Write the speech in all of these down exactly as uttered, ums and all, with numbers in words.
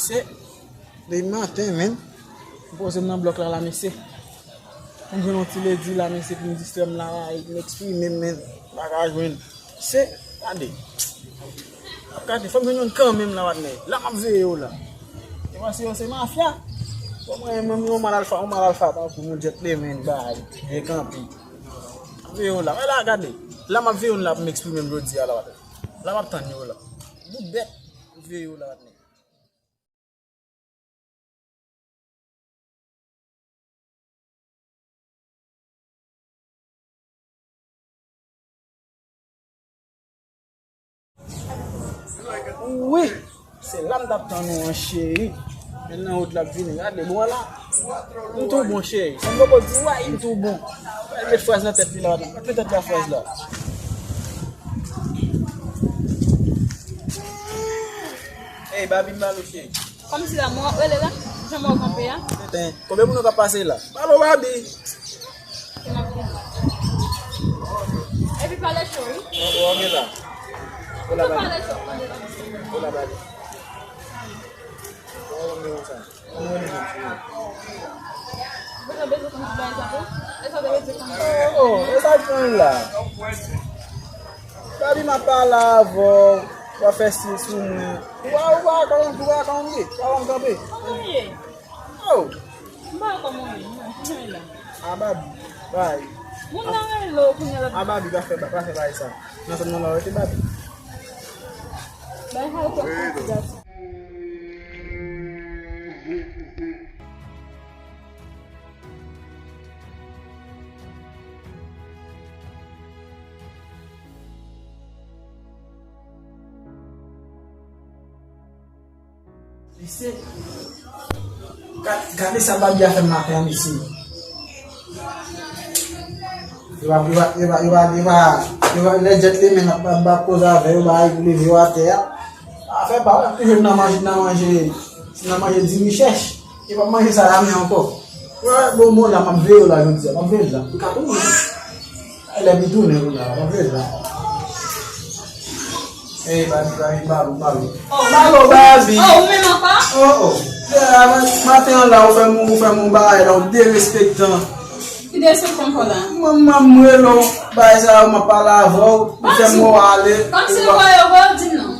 Se depi maten, menn. M poze m nan blòk la, la, mesye. M jwenn yon ti ledi la, mesye, pou m distrè m la, la, e m eksprime m, menn. M pa ka jwenn. Se, gade. Gade, fò m jwenn youn kanmenm la, patnè. La, m ap veye yo la. E paske yo se mafya. Bon, mwen, menm yon mal alfa, yon mal alfa, tankou yon gentleman, bay, e kanpe. M ap veye yo la. Wè la, gade. La, m ap veye youn la pou m eksprime m jodi a la, patnè. La, m ap tann yo la. Bout bèt, m veye yo la, patnè. Wi, se la m t ap tann ou an, cheri. Men nan wout l ap vini, gade bwa la. M tou bon, cheri. Sa m poko di, wi, m tou bon. Met fraz nan tèt li la, met nan tèt la fraz la. Ey, Babi, m ba l ou, cheri. Kòmsi la, mwen w ap rele la? Jan mwen w kanpe a? Tenten. Konbyen moun ou k ap pase la? Pale w, Babi. Se m ap rele. Epi pale cho, wi. Ou, ou, ok la. Ou la, Babi. Pale cho, tande, tande. Ou la, Babi. Ou la, Babi. Ou la, Babi. Ou la, Babi. Ou bezwen bezwen konn ti bagay sa tou? E sa w te bezwen konn? Oh, e sa k pran la? Babi, m ap pale avè w, w ap fè stil sou mwen. Ou pa, ou pa konn, ou pa konn kanpe, ou pa konn kanpe. Kòman w ye? Oh! M pa wè kòman w ye, non, kòman w ye la? A Babi, bay. Moun nan rele w kounye a la. A Babi, pa fè, pa fè bagay sa. Nan sèm nan la, rete Babi. Bay sa yo twòp fatigase. Mesye, ga-, gade sa Babi a fè m maten an, mesye. Yo pa, yo pa, yo pa, yo pa, yo pa, yo pa, lè djèt li menm ap, ap, ap koze avè yo, ba, leve yo atè a. Afè pa, yo toujou nan manje, nan manje, nan manje diri chèch. Yo pa manje sa la menm ankò. Wè, bon, bon, la, m ap veye yo la, jodi a, m ap veye yo la. M ka tounen. Ay, lè m tounen, kounye a, m ap veye yo la. Ey, Babi, Babi, m ba l ou, m ba l ou. Oh. M ba l ou, Babi. Oh, ou menm ankò? Oh, oh. Maten an la, ou fè m, ou fè m yon bagay la, ou derespektan. Ki derespektan ankò la? Mwen, mwen, m rele w, bagay sa yo, m ap pale avè w, ou fè m wè w ale. Kòmsi, kòmsi ou voye, voye w di m non.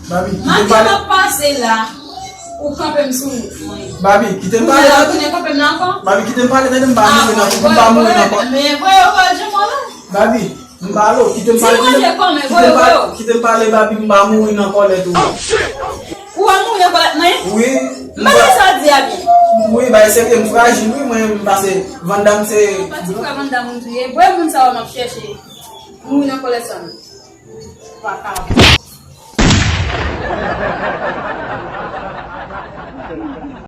Babi, kite m pale. Maten m ap pase la, ou kanpe m sou wout mwen. Babi, kite m pale. Kounye a, ou tounen kanpe m la ankò? Babi, kite m pale, tande m pa mouri nan, m pa mouri nan kò. Men voye w, voye w di mwen la. Babi, m pale w, kite m pale, kite m pale, kite m pale, Babi, m pa mouri nan kòlèt ou. Ou a mouri nan kòlèt mwen? Wi. M pa sa di a byen. Wi, bay serye, m frajil, wi, mwen, m pase Van Damme se. Pati frè Van Damme ou ye. Voye moun sa yo m ap chèche. Mouri nan kòlèt sa non. Vakabon.